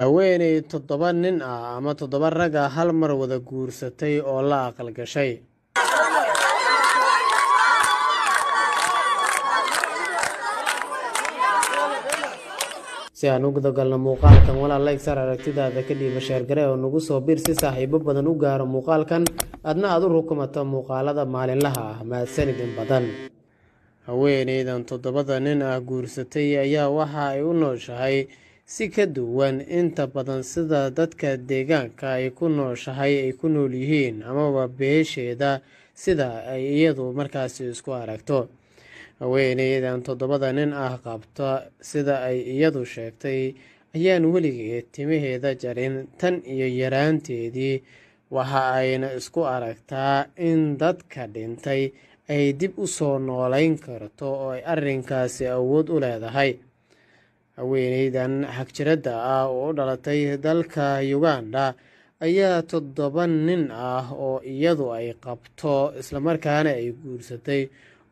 Haweeney 7 nin ah ama 7 rag ah hal mar wada guursatay oo la aqal gashay. Si aan u gudagalno muuqaalkan, walaal like saar, aragtidaada ka dhiiba, sheergare oo nagu soo bir si saaxiibo badan u gaaro muuqaalkan, adna aad u rukumato muuqaalada maalinlaha ah. Mahadsanid in badan. Haweeneydan 7da nin ah guursatay ayaa waxa ay u nooshahay si ka duwan inta badan sida dadka deegaanka ay ku nooshahay ay ku nool yihiin amaba beesheeda sida ay iyadu markaasi isku aragto. Haweeneydan 7da nin ah qabta, sida ay iyadu sheegtay, ayaan weligeed timaheeda jarin tan iyo yaraanteedii, waxa ayna isku aragtaa in dadka dhintay ay dib u soo noolayn karto oo ay arrinkaasi awood u leedahay. Haweeneydan xagjiradda ah oo u dhalatay dalka Uganda ayaa 7 nin ah oo iyadu ay qabto islamarkaana ay guursatay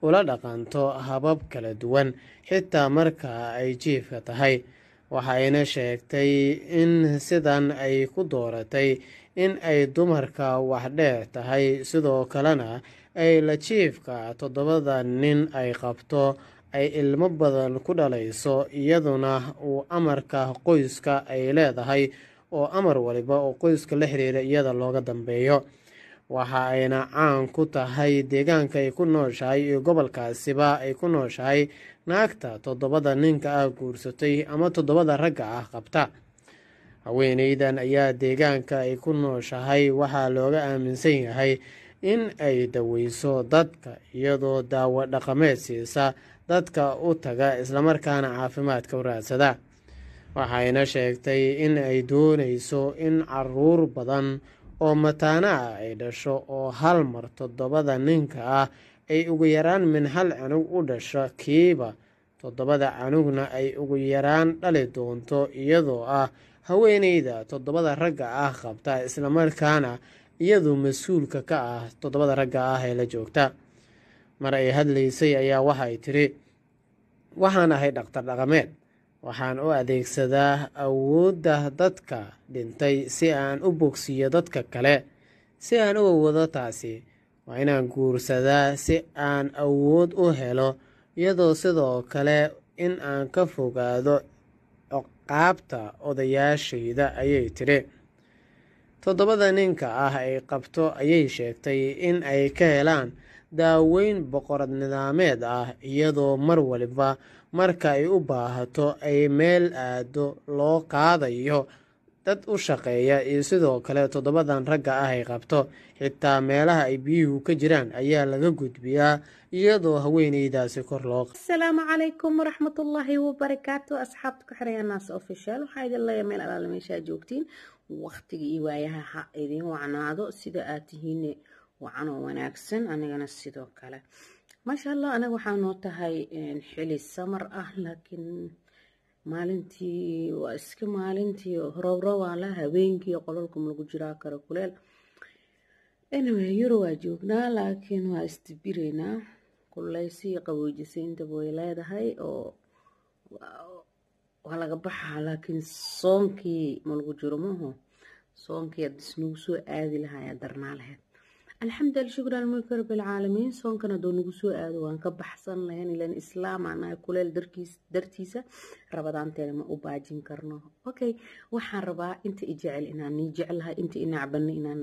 ula dhaqanto habab kala duwan, xitaa marka ay jiifka tahay. Waxayna sheegtay in sidan ay ku dooratay in ay dumarka wax dheer tahay, sidoo kalena ay la jiifka 7da nin ay qabto ay ilmo badan ku dhalayso, iyaduna uu amarka qoyska ay leedahay oo amar waliba oo qoyska la xiriira iyada looga dambeeyo. Waxa ayna caan ku tahay deegaanka ay ku nooshahay iyo gobolkaasiba ay ku nooshahay naagta 7da ninka ah guursatay ama 7da ragga ah qabta. Haweeneydan ayaa deegaanka ay ku nooshahay waxaa looga aaminsan yahay in ay daweyso dadka, iyadoo daawo dhaqameed siisa dadka u taga islamarkaana caafimaadka u raadsada. Waxayna sheegtay in ay dooneyso in caruur badan oo mataana ah ay dhasho oo hal mar 7da ninka ah ay ugu yaraan min hal canug u dhasho kiiba, 7da canugna ay ugu yaraan dhali doonto, iyadoo ah haweeneyda 7da ragga ah qabta islamarkaana iyadu mas-uulka ka ah 7da ragga ah ee la joogta. Mar ay hadlaysay ayaa waxay tiri: waxaan ahay dhakhtar dhaqameed, waxaan u adeegsadaa awoodda dadka dhintay si aan u bogsiiyo dadka kale. Si aan u awoodo taasi, waa inaan guursadaa si aan awood u helo, iyadoo sidoo kale in aan ka fogaado ciqaabta odayaashayda, ayay tiri. 7da ninka ah ay qabto ayay sheegtay in ay ka helaan daaweyn boqorad nidaameed ah, iyadoo mar waliba marka ay u baahato ay meel aado loo qaadayo dad u shaqeeya, iyo sidoo kale 7dan ragga ah ay qabto xitaa meelaha ay biyuhu ka jiraan ayaa laga gudbiyaa, iyadoo haweeneydaasi kor loo. Asalaamu calaykum waraxmatullaahi wabarakaatu. Asxaabta ku xiraya Naas Official, waxaa idin leeyahay meel alaala meeshaa joogtiin waqtiga iyo waayaha ha idin wacnaado, sida aad tihiin wacan oo wanaagsan, anigana sidoo kale, maasha Allah. Anaga waxaa noo tahay xili samar ah, laakiin maalintii waa iska maalintii roobroobaa la, habeenkii qolalka ma lagu jiraa karo kuleel. Anyway, Yuro waa joognaa, laakiin waa isdibireynaa, kuleysi iyo qaboojisay intaba way leedahay oo waa laga baxaa, laakiin soonkii ma lagu jiro, maho soonkii ad isnagu soo aadi lahaa ayaa darnaa lahayd. Alxamdu shukr almulki rabbilcaalamiin. Soonkan hadduu nagu soo aado waan ka baxsan lahayn, ilan islaam aan nahay, kuleel darkiis dartiisa rabadaanteena ma u baajin karno. Okay, waxaan rabaa inta i jecel inaan nii jeclahay, inta i nacbani inaan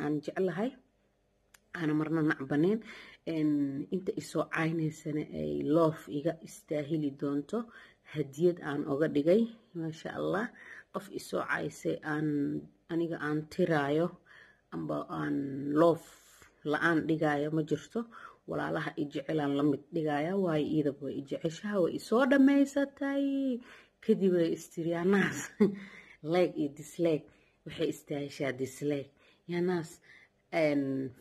aan jeclahay, aana marna nacbaneen, inta isoo caynaysana ay loof iga istaahili doonto, hadiyad aan oga dhigay, maasha Allah. Qof isoo caysay aan aniga aan tiraayo amba aan loof la-aan dhigaayo ma jirto. Walaalaha i jecelaan la mid dhigaya, waayo iidaba way i jeceshaha, way isoo dhammaysatay kadib ay istiri yaanaas like iyo dislike, waxay istaahishaa dislike, yaanaas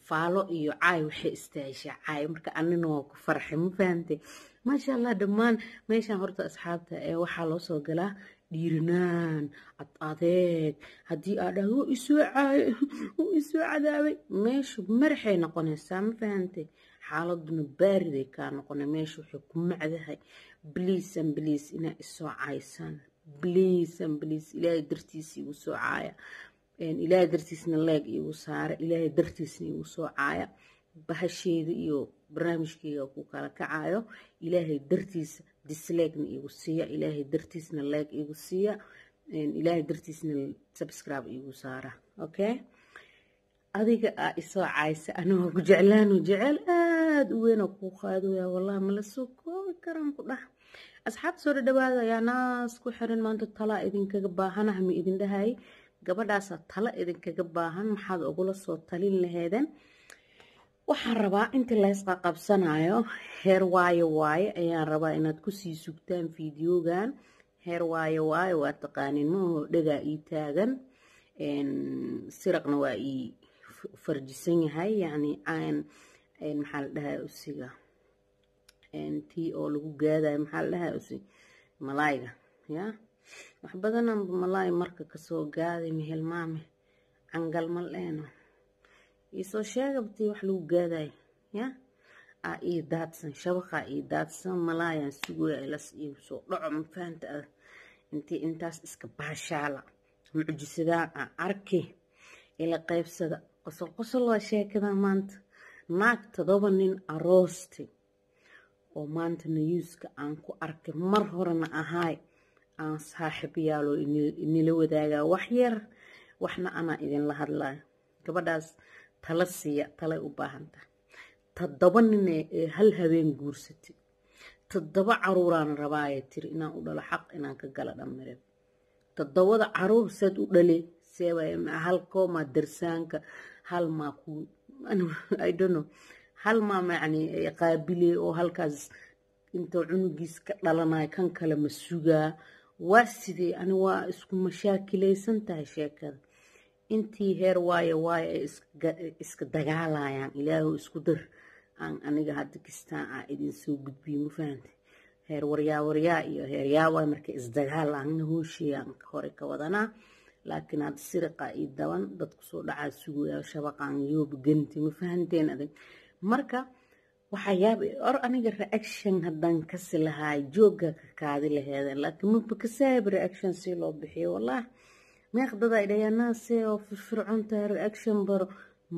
faalo iyo caay, waxay istaahishaa caay. Marka anina waa ku farxay, ma fahantay? Maasha Allah. Dhammaan meeshaan horta asxaabta ee waxaa loo soo galaa dhiirinaan ad adeeg. Haddii aa dhahdo wuu isoo caayay, wuu isoo cadaabay, meeshu maraxay noqonaysaa, ma fahantay? Xaaladuna baariday kaa noqonay, meesha waxay ku macdahay. Bliis and bliis inaa isoo caysaan Please and please, Ilaahay dartiisa igu soo caaya, Ilaahay dartiisna like igu saara, Ilaahay dartiisna igu soo caaya. Bahasheeda iyo barnaamijkeyga ku kala kacayo, Ilaahay dartiisa dislike-na igu siiya, Ilaahay dartiisna like igu siiya, Ilaahay dartiisna subscribe igu saara. Okay, adiga aa isoo caaysa, anigoo ku jeclaano, jecel aada u weyn oo kuu qaadaya, wallahi mala soo koobi karaan ku dhah. Asxaabta, soo dhadhawaada. Ayaa naas ku xiran maanta talaa idinkaga baahanaha, ma idin dhahay? Gabadhaasaa tala idinkaga baahan, maxaad ugula soo talin laheedeen? Waxaan rabaa inta laysqa qabsanayo heer waayo waaye ayaan rabaa inaad kusii sugtaan fiidiyogan. Heer waayo waayo waa taqaanin, maho? Dhagaa ii taagan, siraqna waa ii farjisan yahay, yacni maxaa la dhahaa usiga tii oo lagu gaadayo, maxaa la dhahaa usi, malaayga ya wax badananba malaay marka kasoo gaaday mehelmaame cangal mal dheeno iisoo sheegabtii wax lagu gaadayo ya aa ii daadsan, shabaqaa ii daadsan, malaayaan sugaya ilas iigu soo dhaco. Mafahanta? Ah, intii intaas iska baashaala, mucjisadaan aan arki ila qaybsada. Qosol qosol waa sheekada maanta. Naag 7 nin aroostay oo maanta newska aan ku arkay, mar horena ahaay, aan saaxiib yaaloo inila wadaagaa wax yar, waxna anaa idinla hadlayo. Gabadhaas tala siiya, talay u baahan tahay. 7 nin ee hal habeen guursatay, 7 caruuraan rabaaye tiri inaan u dhalo, xaq inaan ka gala dhammareeb. 7da caruur seed u dhale? Seebay halkoo maa darsaanka hal maa ku, I don't know, hal maa macni qaabile oo halkaas inta cunugiis ka dhalanayo kan kale ma sugaa? Waa sidee? Ani waa isku mashaakilaysan tahay sheekada. Intii heer waayo waayo ay iska dagaalayaan, Ilaahu isku dir aan aniga hadda kistaan aa idin soo gudbiyo. Ma fahante? Heer waryaa waryaa iyo heer yaawaa markay isdagaalaan hoosheeyaan hore ka wadanaa, laakiin hadda siriqa ii daban, dadku soo dhacaa sugaya, shabaqaan yoob ganti. Ma fahanteen? Adag marka waxaa yaab or aniga reaction haddaan kasi lahaa joogga ka kaadi laheedeen, laakiin maba kasaayib reaction si loo bixiyo. Wallahi meeqdada ay dhahayaan naase oo firfircoon tahay, reaction baro.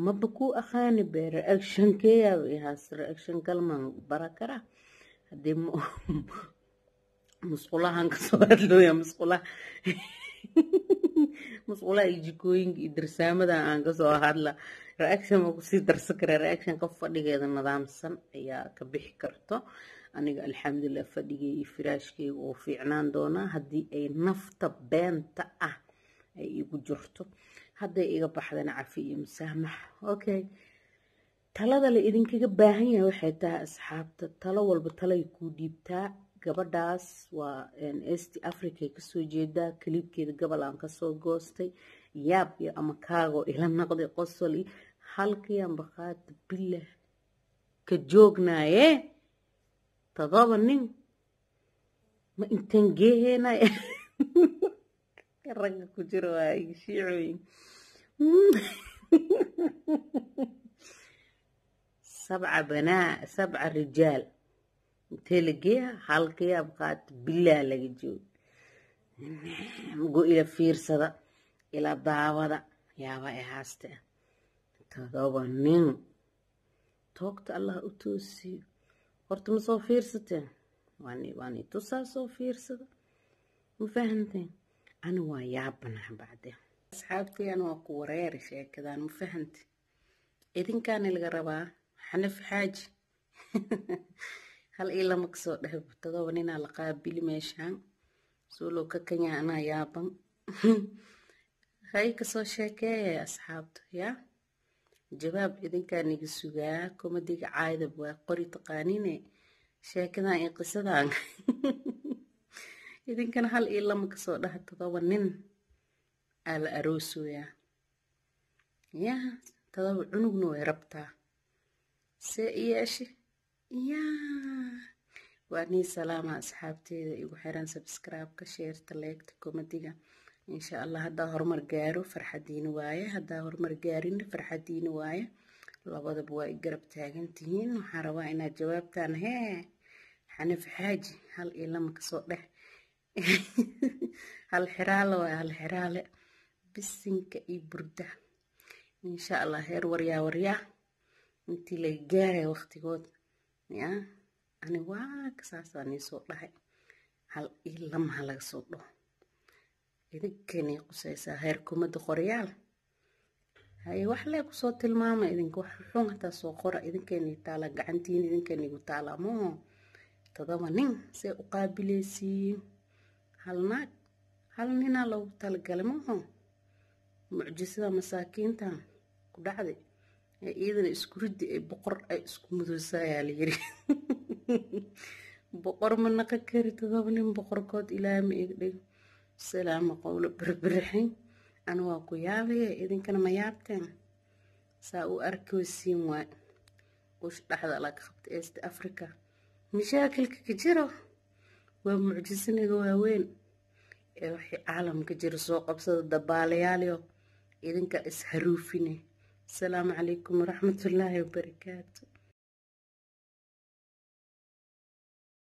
Maba ku aqaani be reaction keeyaaba ihaas, reaction kalmaan bara karaa haddii musqulahan kasoo hadlooya, musqulaha iyo jikooyinka iyo darsaamada aan kasoo hadla, reaction ma kusii darsan karaa? Reaction qof fadhigeeda nidaamsan ayaa ka bixi karto. Aniga alxamdulilah, fadhigay iyo firaashkayga oo fiicnaan doonaa haddii ay nafta beenta ah ay igu jirto. Hadday iga baxdana cafi iyo musaamax. Okay, talada la idinkaga baahan yahay waxay tahay, asxaabta, talo walba talay kuu dhiibtaa. Gabadhaas waa East Africa kasoo jeedaa. Kaliibkeeda gobol aan kasoo goostay, yaab iyo ama kaagoo ila noqday, qosol iyo halkii baqaata billah ka joognaaye. 7 nin ma intaan geeheenay ragga ku jiro waa shiicooyin. Sabca banaa, sabca rijaal intee la geeya? Halkii abqaat billah laga joogo mugo ila fiirsada, ila daawada, yaaba ay haaste. 7 nin toogta Allah u toosiyo. Horta ma soo fiirsateen? Waani tusaa, soo fiirsada. Ma fahanteen? Ani waa yaabanaha bacdeen, asxaabtii, ani waa ku wareeri sheekadan. Ma fahante? Idinkaani laga rabaa. Xanaf Xaaji hal ii lama kasoo dhex, 7 ninaa la qaabili meeshaan soo loo ka kanyaa, anaa yaaban. Hay, kasoo sheekeeya asxaabta yaa jawaab idinkaa niga sugaa. Komadiga caydab waa qori taqaanine, sheekadan iyo qisadan idinkana hal iyo lama kasoo dhaha. 7 nin aa la aroosoyaa yaa, 7 cunugna way rabtaa, see iyeeshe yaa. Waa nii salaama asxaabteeda igu xiran subscribe-ka, share-ta, like-ta, komadiga. Insha Allah haddaa horumar gaaro farxadiina waaye, haddaa horumar gaarina farxadiina waaye, labadaba waa i garab taagan tihiin. Waxaan rabaa inaad jawaabtaan hee Xanaf Xaaji hal iyo lama kasoo dheh. Hal xiraale waay, hal xiraale, bisinka iyo burda. Insha Allah heer waryaa waryaa intii laga gaaraya waqtigood ya ani waa kasaasaa nii soo dhahay, 1 iyo 2 ha laga soo dhaho. Idinkanay qusaysaa heer kumada qoryaal. Haye, wax lee kusoo tilmaama idinka, wax xun hataa soo qora, idinkanay taala, gacantiin idinkanigu taala. Maho 7 nin see u qaabileysiin? Hal naag hal ninaa loogu talagalay maho. Mucjisada masaakiintan ku dhacday ee iyadana isku riddi ay boqor ay isku mudoosayaa la yiri. Boqor ma naqan kari 7 nin boqorkood, Ilaahay ma iga dhigo. Salaama qowlo berberaxin. Ana waa ku yaabaya, idinkana ma yaabteen? Saa u arkaysiin waay ush dhexda laga qabta East Africa. Mashaakilka ka jiro waa mucjisaniga waaweyn ee wixii caalamka jiro soo qabsada dabaalayaaliyo idinka isharuufine. Asalaamu calaykum waraxmatullaahi wabarakaatu.